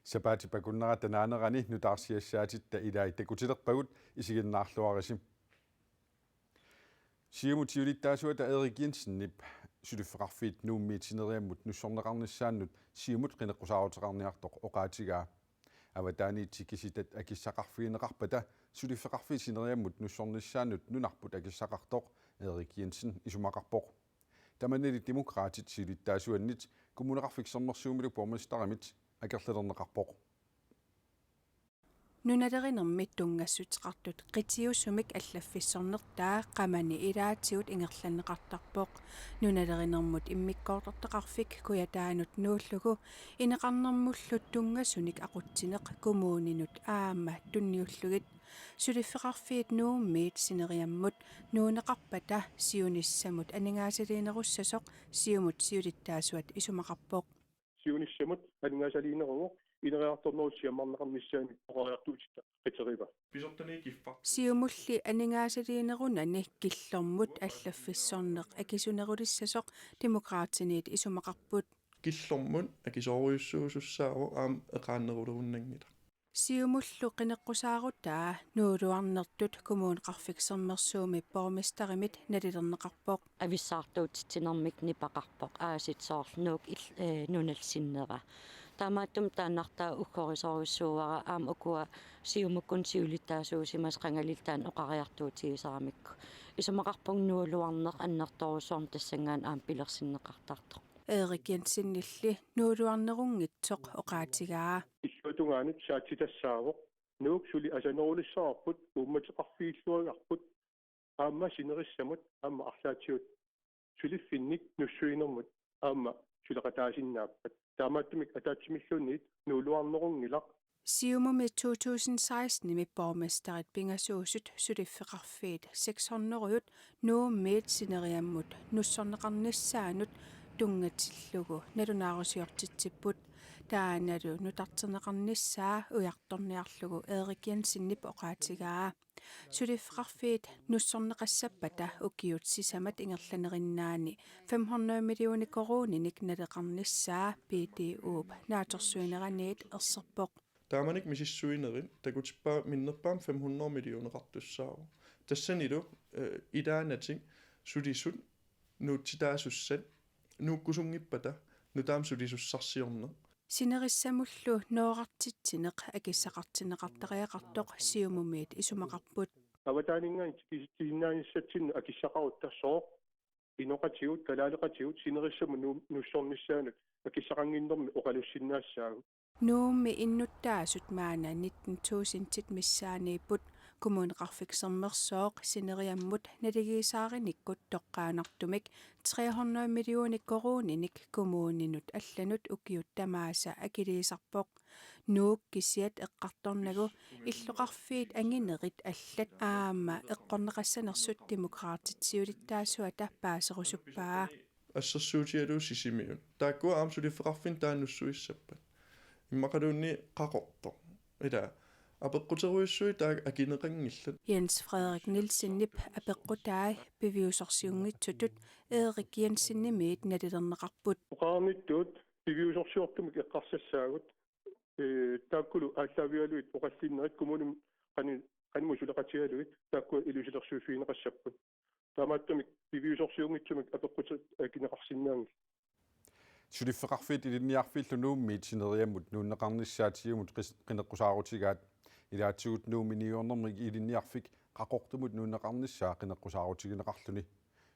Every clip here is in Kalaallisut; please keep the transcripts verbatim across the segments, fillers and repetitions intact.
Sapaatip akunnerata naanerani nutaarsiassaatitta ilai takutilerpagut, isiginnaarluarisi. Siumut siulittaasuata Erik Jensenip suliffeqarfiit Nuummiit sineriammut nussorneqarnissaannut Siumut qineqqusaaruteqarniartoq oqaatigaa. Avataaniit tikisitat akissaqarfigineqarpata suliffeqarfiit sineriammut nussornissaannut nunarput akissaqartoq Erik Jensen isumaqarpoq. Tamanili Demokraatit siulittaasuannit Kommuneqarfik Sermersuumilu borgmesterimit akerlilerneqarpoq. Nunalerinermi tunngassuteqartut qitiusumik allaffissornertaa qamani ilaatigut ingerlanneqartarpoq. Nunalerinermut immikkoortortaqarfik Kujataanut nuullugu ineqarnermullu tunngasunik aqutsineq kommuninut aamma tunniullugit. Suliffeqarfiit Nuummiit sineriammut nuunneqarpata siunissamut aningaasaliinerussasoq Siumut siulittaasuat isumaqarpoq. Siunissamut aningaasaliineruvoq ineriartornerup siammarneqarnissaanut oqariartuutitta qiteriva. Siumulli aningaasaliinerunani killormut allaffissorneq akisunerulissasoq Demokraatiniit isumaqarput. Killormut akisoorujussuusussaavoq aamma eqaannerulerunnanngilaq. Siumullu qineqqusaarutaa nuuluarnertut Kommuneqarfik Sermersuumi borgmesterimit nalilerneqarpoq. Avissaartuutitsinermik nipaqarpoq aasiit soorlu Nuuk il-, eh, nunallu sinnera. Taamaattumik taannartaa uggorisorujussuuara aamma ukua Siumukkut siulittaasuusimasut qangalilluta taanna oqariartuutigisaramikku. Isumaqarpunga nuuluarneq annertoorujussuarmik tassanngaannaq aamma pilersinneqartartoq. Erik Jensenilli nuuluarnerunngitsoq oqaatigaa. Illuatungaanut saatsitassaavoq. Nuuk suli asanerulissavarput uummateqarfigilluagarput aamma sinerissamut aamma arlaatigut suliffinnik nussuinermut aamma suleqataasinnaappat. Taamaattumik ataatsimilluunniit nuuluarnerunngilaq. Siumumi to tusind seksten-imi borgmesterit pingasuusut suliffeqarfiit seks hundrede Nuummiit sineriammut nussorneqarnissaanut tunngatillugu nalunaarusiortitsipput. Taannalu nutarterneqarnissaa ujartorniarlugu Erik Jensenip oqaatigaa. Suliffeqarfiit nussorneqassappata ukiut sisamat ingerlanerinnaanni fem hundrede millioner koruuninik naleqarnissaa P D O-p naatsorsuineraniit erserpoq. Taamanikkut misissuinerit takutippaa minnerpaamik fem hundrede millioneqartussaavoq. Tassanilu, eh, ilaannatik sulisut nuutsitaasussat nuukkusunngippata nutaamik sulisussarsiorneq. Sinerissamullu noorartitsineq akissaqartinneqartariaqartoq Siumumiit isumaqarput. Avataaninngaanniit tikisitsisinnaanissatsinnik akissaqarutta sooq inoqatigut, kalaaleqatigut sinerissamut nu-, nussornissaanut akissaqannginnermik oqalussinnaassaagut. Nuummi innuttaasut maanna nitten tusindit missaaniipput. Kommuneqarfik Sermersooq sineriammut naligiissaarinikkut toqqaannartumik tre hundrede millioner koruuninik kommuninut allanut ukiut tamaasa akiliisarpoq. Nuuk kisiat eqqartornagu illoqarfiit anginerit allat aamma eqqorneqassanersut Demokraatit siulittaasuata paaserusuppaa. Assersuutigalugu Sisimiut. Taakkua aamma suliffeqarfinni taanna nussuissappat. Immaqaluunniit Qaqortoq. Ila apeqquterujussuit taakku akineqanngillat. Jens Frederik Nielsenip apeqqutai piviusorsiunngitsutut Erik Jensenimiit nalilerneqarput. Oqarnittut piviusorsiortumik eqqarsassaagut, eh, taakkulu aallaavigalugit oqallinnerit kommunimi qani-, qanimut suleqatigalugit taakkua ilusilersuiffigineqassapput. Taamaattumik piviusorsiunngitsumik apeqqutit akineqarsinnaanngillat. Suliffeqarfiit Ilinniarfiillu Nuummiit sineriammut nuunneqarnissaat Siumut qis-, qineqqusaarutigaat. Ilaatigut Nuummi niuernermik ilinniarfik Qaqortumut nuunneqarnissaa qineqqusaarutigineqarluni.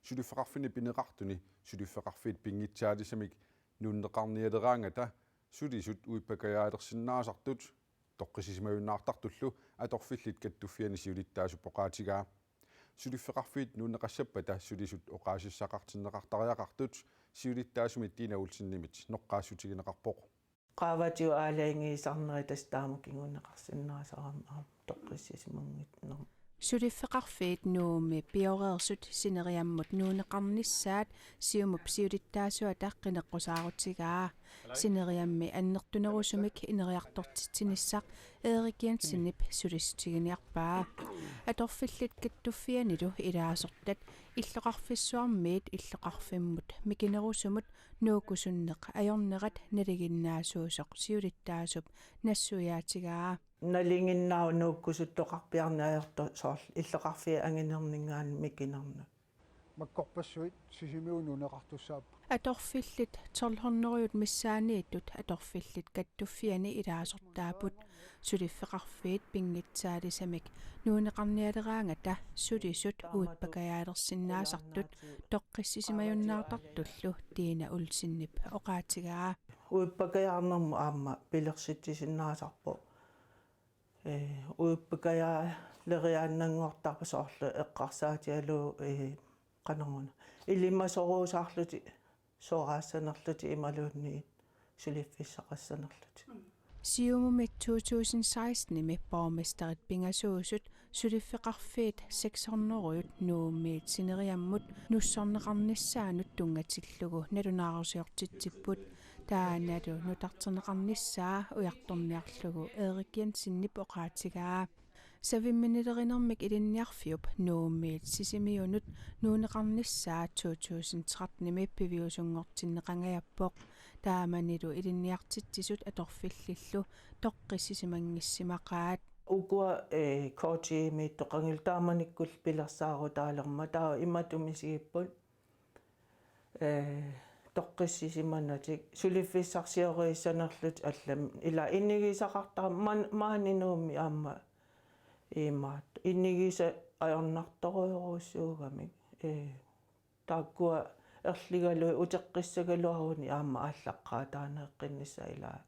Suliffeqarfinni pineqartuni suliffeqarfiit pinngitsaalisamik nuunneqarnialeraangata sulisut uippakajaalersinnaasartut toqqissisimajunnaartartullu atorfillit kattuffianni siulittaasup oqaatigaa. Suliffeqarfiit nuunneqassappata sulisut oqaasissaqartinneqartariaqartut siulittaasumit Tina Olsenimit noqqaassutigineqarpoq. Qaavatigut aalajangiisarnerit tassa taama kinguneqarsinnaasarami aamma toqqissisimanngitsoq. Suliffeqarfiit Nuummi pioreersut sineriammut nuunneqarnissaat Siumup siulittaasuata qineqqusaarutigaa. Sineriammi annertunerusumik ineriartortitsinissaq Erik Jensenip sulissutiginiarpaa. Atorfillit Kattuffianilu ilaasortat illoqarfissuarmiit illoqarfimmut mikinerusumut nuukkusunneq ajornerat nalinginnaasuusoq siulittaasup nassuiaatigaa. Nalinginnaaq nuukkusuttoqarpiarneq ajortoq soorlu illoqarfiit anginerninngaanniit mikinernut. Makkorpassuit Sisimiunut nuunneqartussaapput. Atorfillit tolv hundrede missaanniittut Atorfillit Kattuffiani ilaasortaapput. Suliffeqarfiit pinngitsaalisamik nuunneqarnialeraangata sulisut uippakajaalersinnaasartut toqqissisimajunnaartartullu Tina Olsenip oqaatigaa. Uippakajaarnermut aamma pilersitsisinnaasarpoq. Ee, uippakajaaleriaannanngortarpoq soorlu eqqarsaatigalugu, ee, qanoruna. Ilimasoruusaarlutik soraassanerlutik imaluunniit suliffissaqassanerlutik. Siumumi to tusind seksten-imi borgmesterit pingasuusut suliffeqarfiit seks hundrede Nuummiit sineriammut nussorneqarnissaanut tunngatillugu nalunaarusiortitsipput. Taannalu nutarterneqarnissaa ujartorniarlugu Erik Jensenip oqaatigaa. Savimminiilerinermik Ilinniarfiup Nuummiit Sisimiunut nuunneqarnissaa to tusind tretten-imi piviusunngortinneqangajappoq. Taamanilu ilinniartitsisut atorfillillu toqqissisimanngitsimaqaat. Ukua, ee, K T-miittoqanngillat taamanikkullu pilersaarutaalermat taava imatut misigipput. Ee, toqqissisimanatik suliffissarsioriissanerlutik allamik. Ila inigisaqartarmat maani Nuummi aamma imaattoq. Inigisat ajornartorujorujussuugamik. Ee, taakkua erligalugit uteqqissagaluarunik aamma aallaqqaataaneeqqinnissaa ilaa.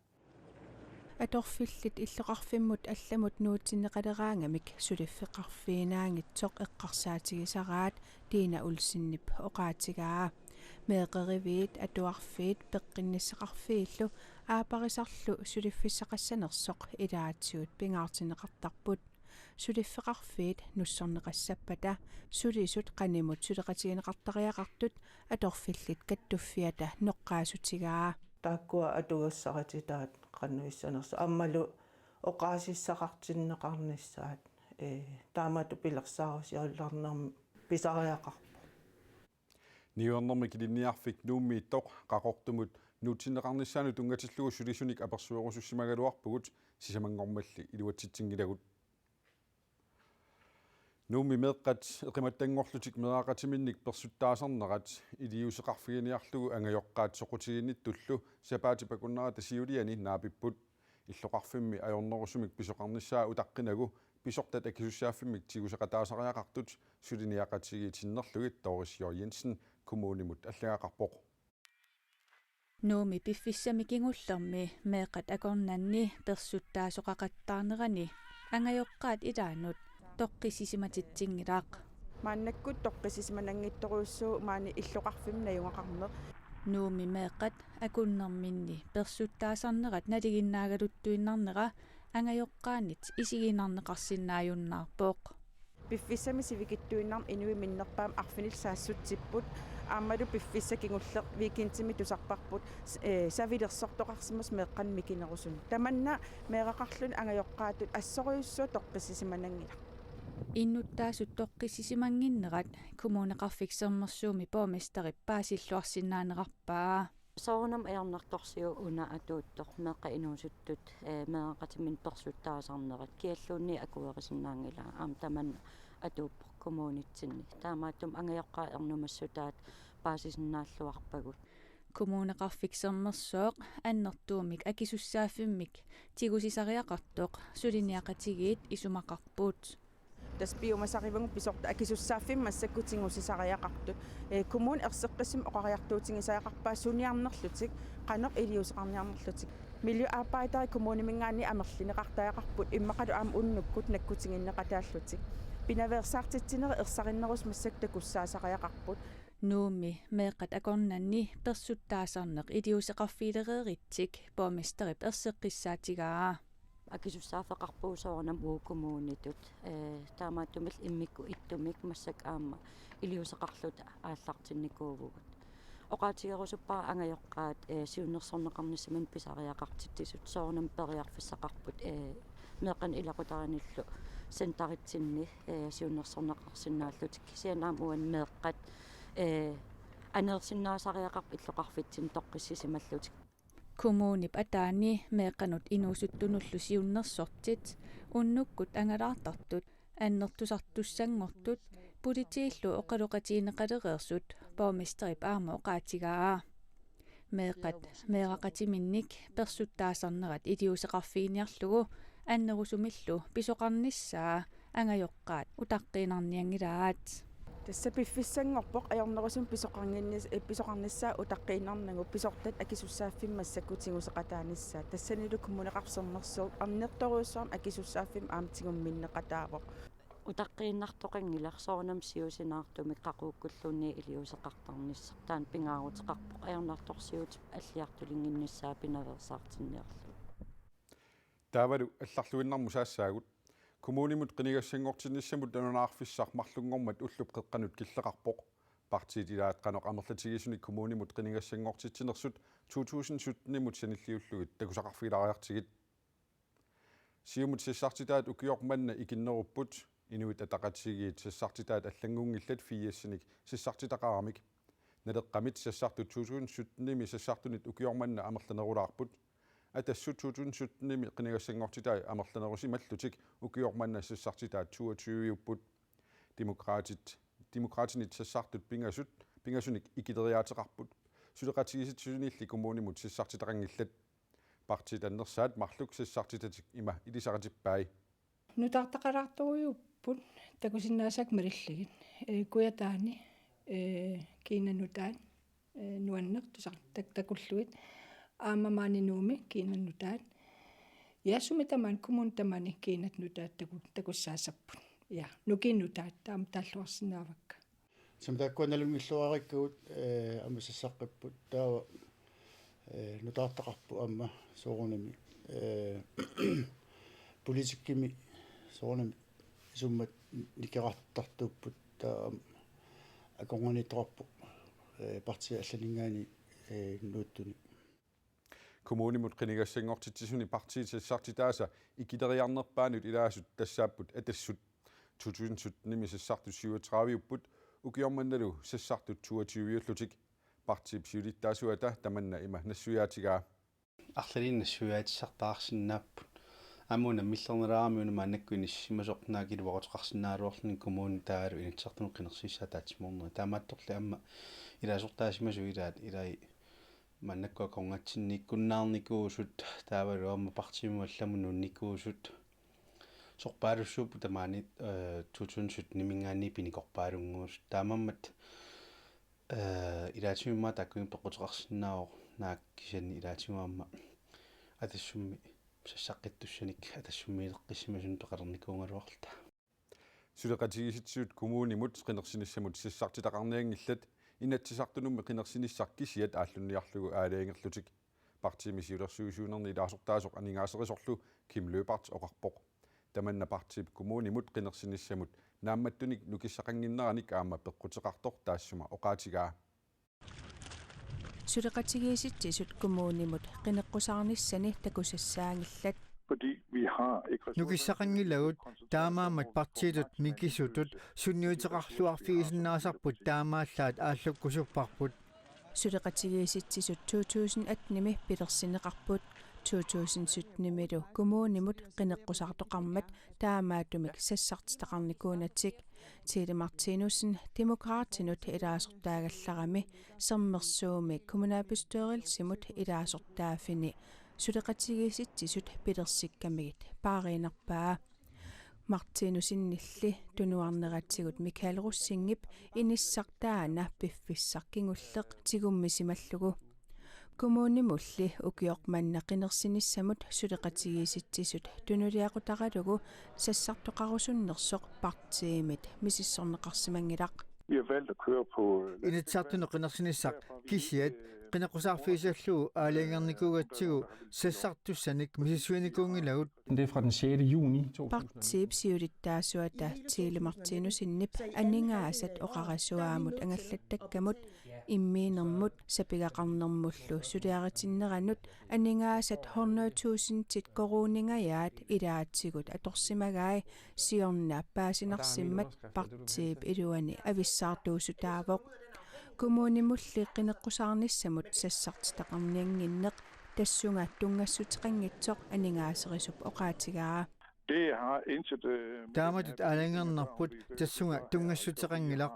Atorfillit illoqarfimmut allamut nuutsinneqaleraangamik suliffeqarfiinaanngitsoq eqqarsaatigisaraat Tina Olsenip oqaatigaa. Meeqqeriviit, atuarfiit peqqinnissaqarfiillu aapparisarlu suliffissaqassanersoq ilaatigut pingaartinneqartarput. Suliffeqarfiit nussorneqassappata sulisut qanimut suleqatigineqartariaqartut Atorfillit Kattuffiata noqqaassutigaa. Taakkua atugassarititaat qanoq issanersoq aammalu oqaasissaqartinneqarnissaat, ee, taamatut pilersaarusiornermi pisariaqarpoq. Niuernermik Ilinniarfik Nuummiittoq Qaqortumut nuutsinneqarnissaanut tunngatillugu sulisunik apersuerusussimagaluarpugut, sisamanngormalli iluatsitsinngillat. Nuummi meeqqat eqimattanngorlutik meeraqatiminnik persuttaasarnerat iliuuseqarfiginiarlugu angajoqqaat soqutiginnittullu sapaatip akunnerata siuliani naapipput. Illoqarfimmi ajornerusumik pisoqarnissaa utaqqinagu pisortat akisussaaffimmik tiguseqataasariaqartut suliniaqatigiit sinnerlugit Doris J. Jensen kommunimut allagaqarpoq. Nuummi piffissami kingullermi meeqqat akornanni persuttaasoqaqattaarnerani angajoqqaat ilaannut toqqissisimatitsinngilaat. Maannakkut toqqissisimananngitsorujussuuvoq maani illoqarfimmi najugaqarneq. Nuummi meeqqat akunnerminni persuttaasarnerat nalinginnaagaluttuinnarnera angajoqqaannit isiginnaarneqarsinnaajunnaarpoq. Piffissami sivikitsuinnarmi inuit minnerpaamik arfinillit saassutsipput, aammalu piffissaq kingulleq weekendimi tusarparput, s-, ee, savilersortoqarsimasoq meeqqanik mikinerusunik. Tamanna meeraqarluni angajoqqaatut assorujussuaq toqqissisimananngilaq. Innuttaasut toqqissisimannginnerat Kommuneqarfik Sermersuumi borgmesterip paasilluarsinnaanerarpaa. Soorunami ajornartorsiut una atuuttoq meeqqat inuusuttut, ee, meeraqatiminnik persuttaasarnerat kialluunniit akuerisinnaanngilaat, aamma tamanna atuuppoq kommunitsinni. Taamaattumik angajoqqaat ernumassutaat paasisinnaalluarpagut. Kommuneqarfik Sermersooq annertuumik akisussaaffimmik tigusisariaqartoq suliniaqatigiit isumaqarput. Tassa piumasarivagut pisortat akisussaaffimmi massakkut tigusisariaqartut. Ee, kommuni erseqqissumik oqariartuutigisariaqarpaa suniarnerlutik, qanoq iliuuseqarniarnerlutik. Miljøarbejderit kommuniminngaanniit amerlineqartariaqarput immaqalu aamma unnukkut nakkutiginneqataallutik. Pinaveersaartitsinerit ersarinnerusut massakkut takussaasariaqarput. Nuummi meeqqat akornanni persuttaasarneq iliuuseqarfigilereeritsik borgmesterip erseqqissaatigaa. Akisussaaffeqarpugut soorunami uagut kommunitut, ee, taamaattumillu immikkut ittumik massakkut aamma iliuuseqarluta aallartinnikuuvugut. Oqaatigerusuppara angajoqqaat, ee, siunnersorneqarnissaminnik pisariaqartitsisut, soorunami periarfissaqarput, ee, meeqqanut ilaqutariinnullu centeritsinni, ee, siunnersorneqarsinnaallutik, kisianni aamma uani meeqqat, ee, aneersinnaasariaqarput illoqarfitsinni toqqissisimallutik. Kommunip ataani meeqqanut inuusuttunullu siunnersortit, unnukkut angalaartartut, annertusartussanngortut, politiillu oqaloqatigineqalereersut borgmesterip aamma oqaatigaa. Meeqqat meeraqatiminnik persuttaasarnerat iliuuseqarfiginiarlugu annerusumillu pisoqarnissaa angajoqqaat utaqqiinnarnianngilaat. Tassa piffissanngorpoq ajornerusumik pisoqarnginnis-, eh, pisoqarnissaa utaqqiinnarnagu pisortat akisussaaffimmi massakkut tiguseqataanissaat. Tassanilu Kommuneqarfik Sermersuup annertoorujussuarmik akisussaaffimmi aamma tigumminneqataavoq. Utaqqiinnartoqanngilaq, soorunami siusinaartumik qaquukkulluunniit iliuuseqartarnissaq. Taanna pingaaruteqarpoq ajornartorsiutip alliartulinnginnissaa pinaveersaartinniarlugu. Taavalu allarluinnarmut saassaagut. Kommunimut qinigassanngortinnissamut nalunaarfissaq marlunngormat ullup qeqqanut killeqarpoq. Partiit ilaat qanoq amerlatigisuni kommunimut qinigassanngortitsinersut to tusind syttenimut sanilliullugit takusaqarfigilaariartigit. Siumut sassartitaat ukioq manna ikinnerupput, Inuit Ataqatigiit sassartitaat allanngunngillat firsinik sassartitaqaramik. Naleqqamit sassartut to tusind syttenimi sassartunit ukioq manna amerlanerulaarput. Atassut to tusind syttenimi qinigassanngortitai amerlanerusimallutik ukioq manna sassartitaat toogtyveupput. Demokraatit, Demokraatinit sassartut pingasut, pingasunik ikileriaateqarput. Suleqatigiissitsisunilli kommunimut sassartitaqanngillat. Partiit annersaat marluk sassartitatik ima ilisaqatippai. Nutaartaqalaartorujuupput takusinnaasakka malillugit. Ee, Kujataani, ee, kiinat nutaat, ee, nuanneq tusartak takullugit. Aamma maani Nuummi kiinat nutaat. Ja, sumi tamaani, kommunit tamaani kiinat nutaat taku-, takussaassapput. Ja, nukiit nutaat taama taalluarsinnaavakka. Tassa taakkua nalunngilluarikkagut, ee, aamma sassaqqipput, taava, ee, nutaartaqarput aamma soorunami, ee, politikkimi soorunami isummat nikerartartuupput, taava akornanniittoqarpoq, ee, partiit allaninngaanniit, ee, nuuttunik. Kommunimut qinigassanngortitsisuni partiit sassartitaasa ikileriarnerpaanut ilaasut tassaapput Atassut. To tusind syttenimi sassartut syvogtredive-upput, ukioq mannalu sassartut toogtyve-ullutik. Partiip siulittaasuata tamanna ima nassuiaatigaa. Arlalinnik nassuiaatissartaqarsinnaapput. Aamma unammillerneraami una maannakkut inissisimasoq naak iluaquteqarsinnaagaluarluni kommuni taavalu Inatsisartunut qinersinissaa ataatsimoornera. Taamaattorli aamma ilaasortaasimasut ilaat, ilai maannakkut akornatsinniikkunnaarnikuusut, taavalu aamma partiimut allamut nuunnikuusut. Sorpaalussuupput tamaani, ee, to tusind sytteniminngaanniit pinikorpaalunnguusut. Taamaammat, ee, ilaatigut immaqa taakkununnga peqquteqarsinnaavoq, naak kisianni ilaatigut aamma Atassummi sassaqqittussanik Atassummiileqqissimasunut peqalernikuugaluarluta. Suleqatigiissitsisut kommunimut qinersinissamut sassartitaqarnianngillat, Inatsisartunummi qinersinissaq kisiat aallunniarlugu aalajangerlutik. Partiimi siulersuisuunerni ilaasortaasoq aningaaserisorlu Kim Lyberth oqarpoq. Tamanna partiip kommunimut qinersinissamut naammattunik nukissaqannginneranik aamma peqquteqartoq taassuma oqaatigaa. Suleqatigiissitsisut kommunimut qineqqusaarnissani takusassaanngillat. Fordi vi har ikke ressourcer. Nukissaqanngilagut, taamaammat partiitut mikisutut sunniuteqarluarfigisinnaasarput taamaallaat aallukkusupparput. Suleqatigiissitsisut to tusind attenimi pilersinneqarput, to tusind syttenimilu kommunimut qineqqusaartoqarmat taamaattumik sassartitaqarnikuunatik. Tine Martinussen Demokraatinut ilaasortaagallarami Sermersuumi kommunalbestyrelsimut ilaasortaaffini suleqatigiissitsisut pilersikkamigit paariinnarpaa. Martinussenilli tunuarneratigut Michael Rosingip inissaq taanna piffissaq kingulleq tigummisimallugu. Kommunimulli ukioq manna qinersinissamut suleqatigiissitsisut tunuliaqutaralugu sassartoqarusunnersoq partiimit misissorneqarsimanngilaq. Vi har valgt at køre på, øh, Inatsisartunut qinersinissaq Kisiat qineqqusaarfigisallugu aalajangernikuugatsigu sassartussanik misissuinikuunngilagut. Det er fra den sjette juni to tusind. Partiip siulittaasuata Tele Martinussenip aningaasat oqarasuaamut angallattakkamut immiinermut sapigaqarnermullu suliaritinneranut aningaasat hundrede tusindit koruuningajaat ilaatigut atorsimagai siorna paasinarsimmat partiip iluani avissaartuussutaavoq. Kommunimulli qineqqusaarnissamut sassartitaqarniannginneq tassunga tunngassuteqanngitsoq aningaaserisup oqaatigaa. Det har intet, øh, med Taamatut aalajangernarput tassunga tunngassuteqanngilaq.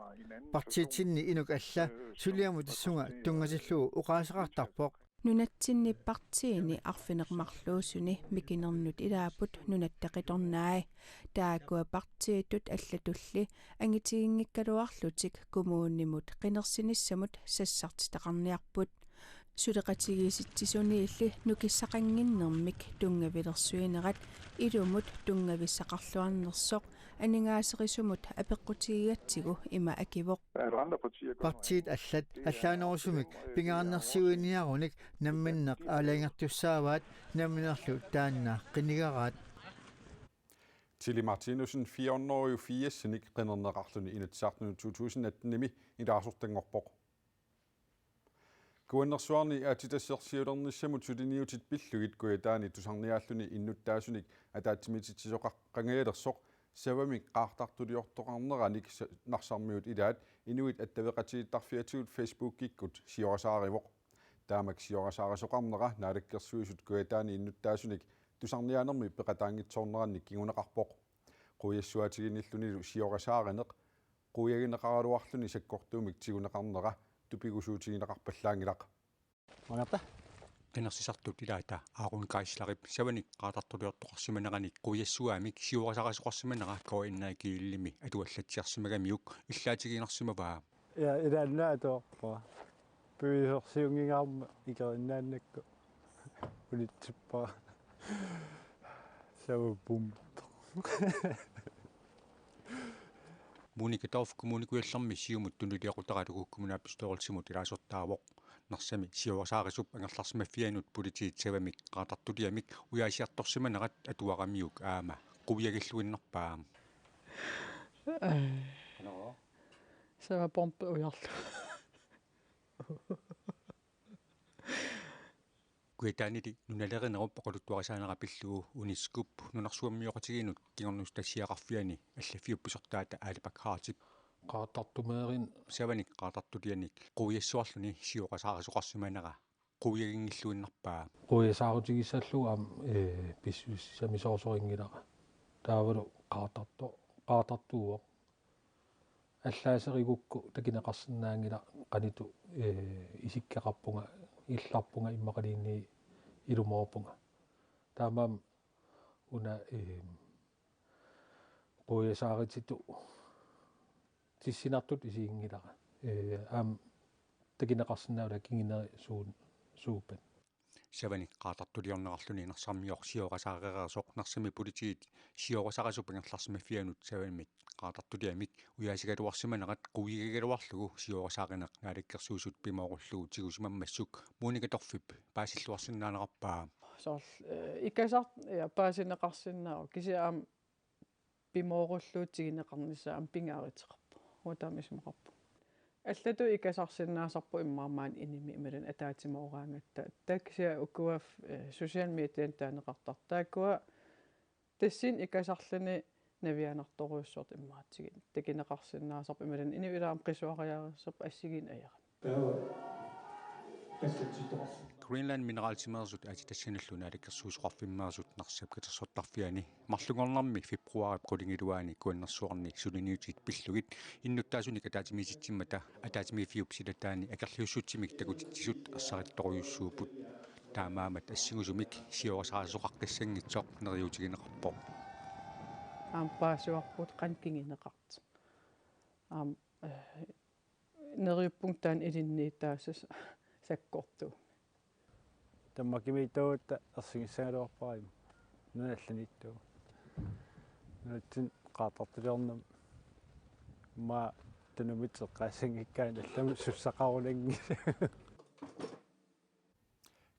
Partiitsinni inuk alla suliamut tassunga tunngatillugu oqaaseqartarpoq. Nunatsinni partiini arfineq-marluusuni mikinernut ilaapput Nunatta Qitornai. Taakkua partiitut allatulli angitiginngikkaluarlutik kommunimut qinersinissamut sassartitaqarniarput. Suleqatigiissitsisuniilli nukissaqannginnermik tunngavilersuinerat ilumut tunngavissaqarluarnersoq aningaaserisumut apeqqutigigatsigu ima akivoq. Partiit allat allaanerusumik pingaarnersiuiniarunik namminneq aalajangertussaavaat, namminerlu taanna qinigaraat. Tele Martinussen fire hundrede og firsinik qinerneqarluni Inatsisartunut to tusind atten-imi ilaasortanngorpoq. Kuannersuarni aatsitassersiulernissamut suliniutit pillugit Kujataani tusarniaalluni innuttaasunik ataatsimiititsisoqaqqangajalersoq savamik qaartartuliortoqarneranik sa-, Narsarmiut ilaat Inuit Attaveqatigiittarfiatigut Facebookikkut siorasaarivoq. Taamak siorasaarisoqarnera Naalakkersuisut Kujataani innuttaasunik tusarniaanermi peqataanngitsoornerannik kinguneqarpoq. Quiassuaatiginnillunilu siorasaarineq quiagineqaraluarluni sakkortuumik tiguneqarnera tupigusuutigineqarpallaanngilaq. Maangatta. Qinersisartut ilaata Aaron Geislerip savanik qaartartuliortoqarsimaneranik quiassuaamik siorasaarisoqarsimanera K N A G-imi atuallatsiarsimagamiuk illaatiginarsimavaa. Ja, ilaannaatoorpaa. Piviusorsiunngingaarma ikerinnaannakku. Unitsippaa. Savapum. Monika Dorph Kommune Kujallermi Siumut tunuliaqutaralugu kommunalbestyrelsimut ilaasortaavoq. Narsami siorasaarisup angerlarsimaffianut politiit savamik qaartartuliamik ujaasiartorsimanerat atuaramiuk aamma quiagilluinnarpaa. Savapumpi ujarlu. Kujataanili nunalerinerup oqaluttuarisaanera pillugu UNESCO-p nunarsuarmioqatigiinnut kingornussat tassiaqarfiani allaffiup pisortaata Aali Bak Haatip qaartartumeerin savanik qaartartulianik quiassuarluni siorasaarisoqarsimanera quiaginngilluinnarpaa. Quiasaarutigissallugu aamma, ee, pissusissamisoorsorinngilaq. Taavalu qaartartu-, qaartartuuvoq. Allaaserigukku takineqarsinnaanngilaq qanoq, ee, isikkoqarpunga, illarpunga immaqaluunniit ilumoorpunga. Taamaammat una, ee, quiasaarititut tissinartutut isiginngilara. Ee, aamma takineqarsinnaavoq kingunerit suun-, suuppat. Savanik qaartartuliorneqarluni Narsarmioq siorasaarereersoq Narsami politiit siorasaarisup angerlarsimaffianut savamik qaartartuliamik ujaasigaluarsimanerat quiagigaluarlugu siorasaarineq Naalakkersuisut pimoorullugu tigusimammassuk Monika Dorphip paasilluarsinnaanerarpaa. Soorlu, eh, ikasar-, ja, paasineqarsinnaavoq kisianni aamma pimoorullugu tiguneqarnissaa aamma pingaaruteqarpoq. Uanga taama isumaqarpunga. Allatut ikasarsinnaasarput immaqa maani inimi imaluunniit ataatsimooraangatta. Taava kisianni ukua, eh, social medianik taaneqartartut. Taakkua tassani ikasarluni navianartorujussuartut immaqa tigi-, takuneqarsinnaasarput imaluunniit inuit ilaat aamma qisuariaareersarput assigiinneq ajorami. Taava qassatsittoqarluni. Greenland Mineralsimeersut aatsitassanillu Naalakkersuisoqarfimmeersut Narsap katersortarfiani marlunngornermi februaarip qulingiluaani Kuannersuarni suliniutit pillugit innuttaasunik ataatsimiititsimmata ataatsimiiffiup silataani akerliussutsimik takutitsisut ersarittorujussuupput. Taamaammat assingusumik siorasaarisoqaqqissanngitsoq neriuutigineqarpoq. Aamma paasivarput qanoq kinguneqartoq. Aamma, eh, neriuppunga taanna ilinniutaassasoq sakkortuumik. Danmarkimiittuugutta ersigissagaluarpara imma. Nunat allaniittuugut. Nunatsinni qaartartuliornermi immaqa tunumit eqqaassanngikkaanni allamut sussaqarunanngilaq.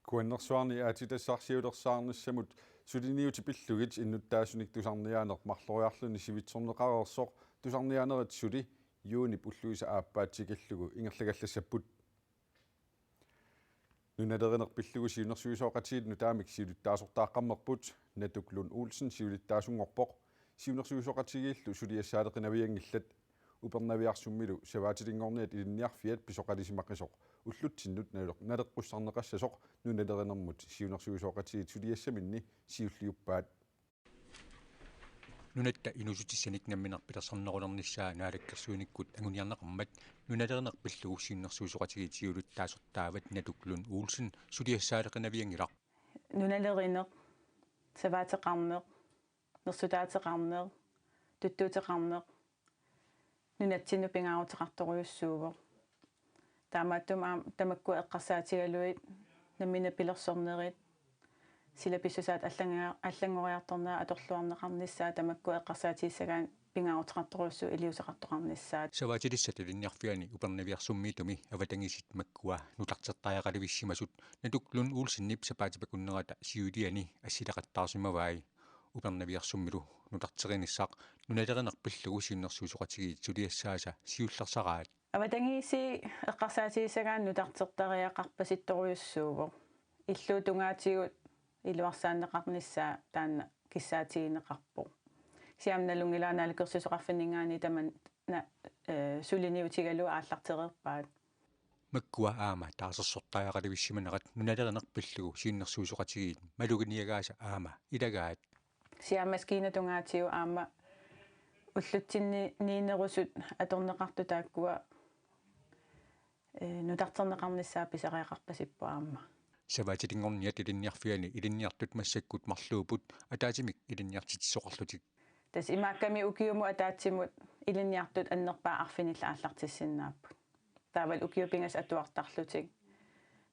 Kuannersuarni aatsitassarsiulersaarnissamut suliniutit pillugit innuttaasunik tusarniaaneq marloriarluni sivitsorneqareersoq tusarniaanerit suli juunip ulluisa aappaatigallugu ingerlagallassapput. Nunalerineq pillugu siunnersuisoqatigiit nutaamik siulittaasortaaqqammerput Natuk Lund Olsen siulittaasunngorpoq, siunnersuisoqatigiillu suliassaaleqinavianngillat. Upernaviarsummilu savaatilinngorniat ilinniarfiat pisoqalisimaqisoq ullutsinnut naleq-, naleqqussarneqassasoq nunalerinermut siunnersuisoqatigiit suliassaminni siulliuppaat. Nunatta inuussutissanik nammineq pilersaarulernissaa naalakkersuinikkut anguniarneqarmat nunalerineq pillugu siunnersuisoqatigiit siulittaasortaavat Natuk Lund Olsen suliassaaleqinavianngilaq. Nunalerineq, savaateqarneq, nersutaateqarneq, tuttuuteqarneq nunatsinnut pingaaruteqartorujussuuvoq. Taamaattumik aamma tamakkua eqqarsaatigalugit nammineq pilersornerit, sila pissusaat allannga-, allanngoriartornerat atorluarneqarnissaat tamakkua eqqarsaatigissagaanni pingaaruteqartorujussuuvoq iliuuseqartoqarnissaat. Savaatilissat ilinniarfianni Upernaviarsummiittumi avatangiisit makkua nutartertariaqalivissimasut Natuk Lund Olsenip sapaatip akunnerata siuliani assileqattaarsimavai. Upernaviarsummilu nutarterinissaq nunalerineq pillugu siunnersuisoqatigiit suliassaasa siullersaraat. Avatangiisit eqqarsaatigissagaanni nutartertariaqarpasittorujussuuvoq. Illuatungaatigut iluarsaanneqarnissaa taanna kissaatigineqarpoq. Kisianni nalunngilara naalakkersuisoqarfinninngaanniit tamanna, eh, suliniutigalugu aallartereerpaat. Makkua aamma taarsersortariaqalivissimanerat nunalerineq pillugu siunnersuisoqatigiit maluginiagaasa aamma ilagaat. Kisianni maskiinatungaatigut aamma ullutsinniinnerusut atorneqartut taakkua, eh, nutarterneqarnissaat pisariaqarpasipput aamma. Savaatilinngorniat ilinniarfianni ilinniartut massakkut marluupput ataatsimik ilinniartitsisoqarlutik. Tassa imaakkami ukiumut ataatsimut ilinniartut annerpaat arfinillit aallartissinnaapput. Taavalu ukiut pingasut atuartarlutik.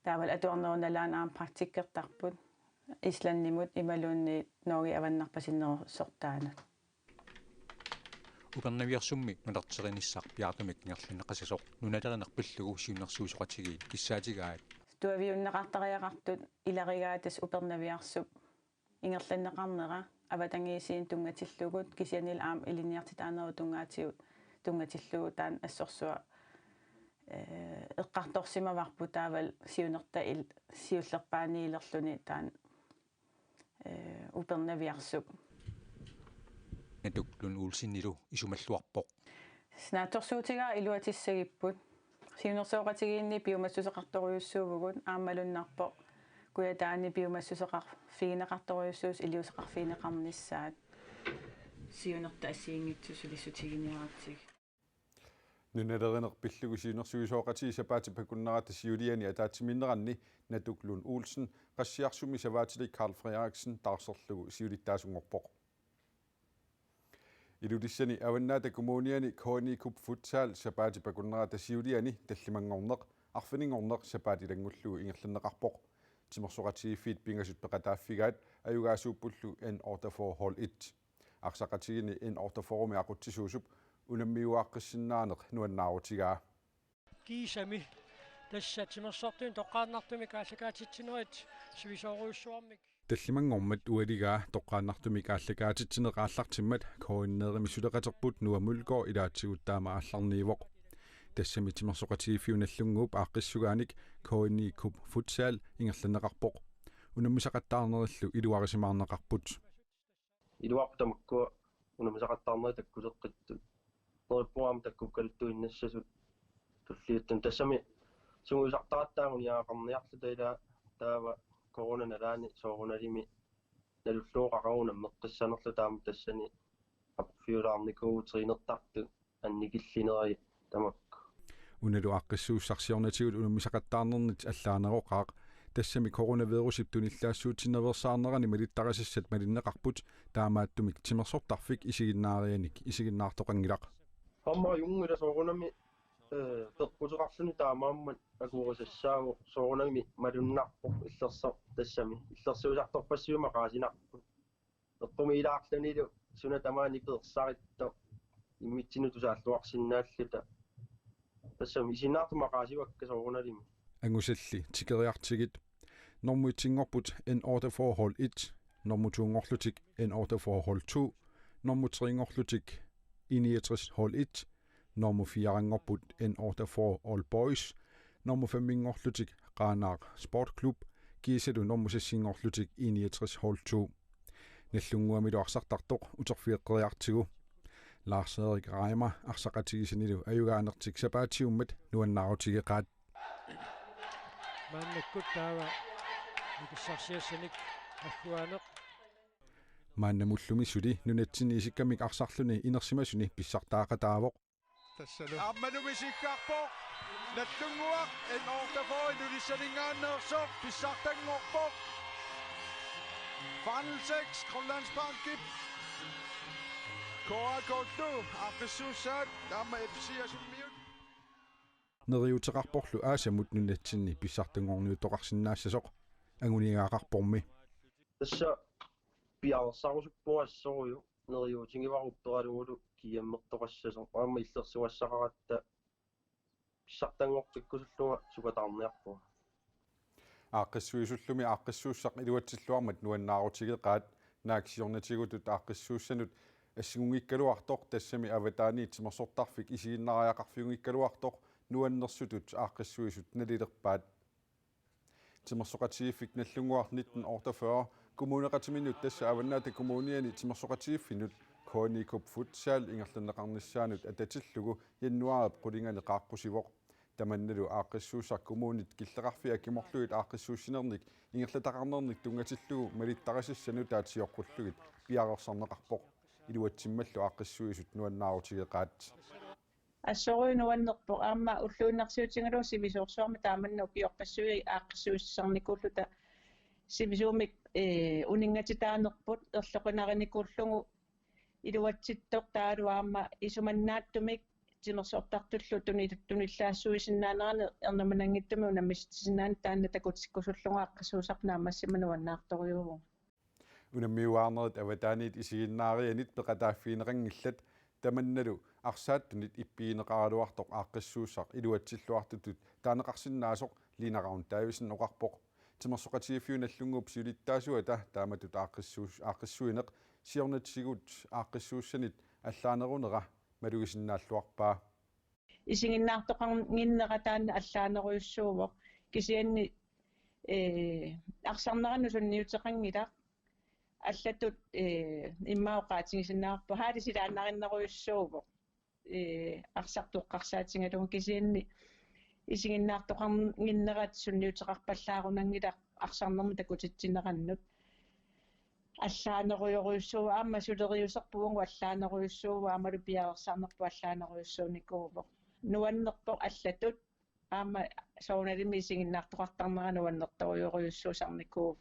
Taavalu atuarnerup nalaani aamma praktikkertarput Islandimut imaluunniit Norgep avannarpasinnerusortaanut. Upernaviarsummi nutarterinissaq piaartumik ingerlanneqassasoq nunalerineq pillugu siunnersuisoqatigiit kissaatigaat. Tuaviunneqartariaqartut ilarigaat tassa Upernaviarsup ingerlanneqarnera avatangiisinik tunngatillugu kisiannili aamma ilinniartitaanerup tungaatigut tunngatillugu taanna assorsuaq, eh, eqqartorsimavarput taavalu siunertaq il-, siullerpaaniilerluni taanna, eh, Upernaviarsup. Natuk Lund Olsenilu isumalluarpoq. Naatsorsuutigaara iluatissagipput. Siunnersuisoqatigiinni piumassuseqartorujussuuvugut aamma malunnarpoq Kujataani piumassuseqarfigineqartorujussuusut iliuuseqarfigineqarnissaat. Siunertaq assigiinngitsut sulissutiginiaratsigit. Nunalerineq pillugu siunnersuisoqatigiit sapaatip akunnerata siuliani ataatsimiinneranni Natuk Lund Olsen Qassiarsummi savaatilik Karl Frederiksen taarserlugu siulittaasunngorpoq. Ilulissani Avannaata Kommuniani K N I Cup Futsal sapaatip akunnerata siuliani tallimanngorneq, arfininngorneq sapaat ilanngullugu ingerlanneqarpoq. Timersoqatigiiffiit pingasut peqataaffigaat ajugaasuuppullu N otteogfyrre hold et. Arsaqatigiinni N otteogfyrremi aqutsisuusup unammiuaaqqissinnaaneq nuannaarutigaa. Kiisami tassa timersortunik toqqaannartumik aallakaatitsinerit sivisoorujussuarmik. Tallimanngormat ualigaa toqqaannartumik aallakaatitsineq aallartimmat K N R-imi suleqaterput Noah Mølgaard ilaatigut taama aallarniivoq. Tassami timersoqatigiiffiup Nagdlúnguup aaqqissugaanik K N I Cup Futsal ingerlanneqarpoq. Unammisaqattaarnerillu iluarisimaarneqarput. Iluarput tamakkua unammisaqattaarnerit takkuteqqittut. Neriuppunga aamma takkukkaluttuinnassasut tulliuttuni. Tassami sungiusartaratta anguniagaqarniarluta ilaa taava corona nalaani soorunalimi nalullugu qaquguna meqqissanerluta aamma tassani aporfiulaarnikuuvugut trænertartut annikillinerit tamakku. Unalu aaqqissuussarsiornatigut unammisaqattaarnernit allaaneroqaaq. Tassami coronavirusip tunillaassuutinnaveersaarnerani malittarisassat malinneqarput taamaattumik timersortarfik isiginnaarianik isiginnaartoqanngilaq. Aamma junngila soorunami, eh, peqquteqarluni taamaammat akuerisassaavoq soorunami malunnarpoq illersoq tassami. Illersuisartorpassuit maqaasinarput. Eqqumiilaarlunilu suna tamaani peersarittoq immitsinnut tusaalluarsinnaalluta. Tassami isiginnaartumik maqaasivakka soorunalimi. Angusalli tikeriartigit. Nummer et-inngorput N otteogfyrre hold et, nummer to-nngorlutik N otteogfyrre hold to, nummer tre-nngorlutik I niogtres hold et, nummer fire-nngorput N otteogfyrre Old Boys, nummer fem-inngorlutik Qaanaaq Sport Club, kiisalu nummer seks-inngorlutik I niogtres hold to. Nallunnguamilu arsartartoq uterfigeqqeriartigu. Lars Erik Reimer arsaqatigisanilu ajugaanertik sapaatiummat nuannaarutigeqaat. Maannakkut taava nukissarsiassanik agguaaneq. Maannamullu misuli nunatsinni isikkamik arsarluni inersimasuni pissartaaqataavoq. Tassalu. Aammalu misiggarpoq. Nallunnguaq N otteogfyrre Ilulissaninngaanneersoq pissartanngorpoq. Final seks, Grønlandsbankip. K A K-llu aaqqissuussaat aamma F C Asummiut. Neriuuteqarporlu aasamut nunatsinni pissartanngorniuttoqarsinnaassasoq anguniagaqarpormi. Tassa piareersarusuppunga assorujuk neriuutigivara upperalugulu G M-ertoqassasoq, aamma illersugassaqaratta pissartanngortikkusullunga sukataarniarpunga. Aaqqissuisullumi aaqqissuussaq iluatsilluarmat nuannaarutigeqaat. Naak siornatigutut aaqqissuussanut assingunngikkaluartoq, tassami avataaniit timersortarfik isiginnaariaqarfiunngikkaluartoq, nuannersutut aaqqissuisut nalilerpaat. Timersoqatigiiffik Nallunnguaq nitten otteogfyrre kommuneqatiminnut, tassa Avannaata Kommuniani timersoqatigiiffinnut K N I K-p futsal ingerlanneqarnissaanut atatillugu januaarip qulinganni qaaqqusivoq. Tamannalu aaqqissuussaq kommunit killeqarfiit akimorlugit aaqqissuussinernik ingerlataqarnernik tunngatillugu malittarisassat nutaat sioqqullugit piareersarneqarpoq. Iluatsimmallu aaqqissuisut nuannaarutigeqaat. Assorujuk nuannerpoq, aamma ulluinnarsiutigalugu sivisoorsuarmi taamanna ukiorpassuit aaqqissuussisarnikuulluta sivisuumik, ee, uninngatitaanerput erloqinarinikuullugu iluatsittoq, taavalu aamma isumannaatsumik timersortartullu tuni-, tunillaassuisinnaanerani ernumananngitsumik unammisitsisinnaanani taanna takutikkusullunga aaqqissuussaq naammassima nuannaartorujuuvugut. Unammiuaarnerit avataaniit isiginnaarianit peqataaffigineqanngillat, tamannalu arsaattunit ippigineqaraluartoq aaqqissuussaq iluatsilluartutut taaneqarsinnaasoq Lina Ravn Davidsen oqarpoq. Timersoqatigiiffiup Nallunnguup siulittaasuata taamatut aaqqissuus-, aaqqissuineq siornatigut aaqqissuussanit allaanerunera malugisinnaalluarpaa. Isiginnaartoqannginnera taanna allaanerujussuuvoq. Kisianni, ee, arsarnerannut sunniuteqanngilaq. Allatut, ee, immaqa oqaatigisinnaavarput, haali silaannarinnerujussuuvoq. Ee, arsartoq eqqarsaatigalugu, kisianni isiginnaartoqannginnerat sunniuteqarpallaarunanngilaq arsarnermut takutitsinerannut. Allaanerujorujussuuvoq, aamma suleriuserput uagut allaanerujussuuvoq, aammalu piareersarnerput allaanerujussuunikuuvoq. Nuannerpoq allatut, aamma soorunalimi isiginnaartoqartarnera nuannertorujorujussuusarnikuuvoq.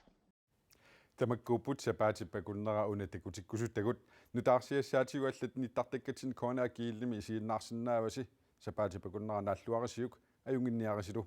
Tamakkuupput sapaatip akunnera una takutikkusutagut. Nutaarsiassaatigut allat nittartakkatsinni K N A G-imi isiginnaarsinnaavasi. Sapaatip akunnera naalluarisiuk, ajunnginniarisilu.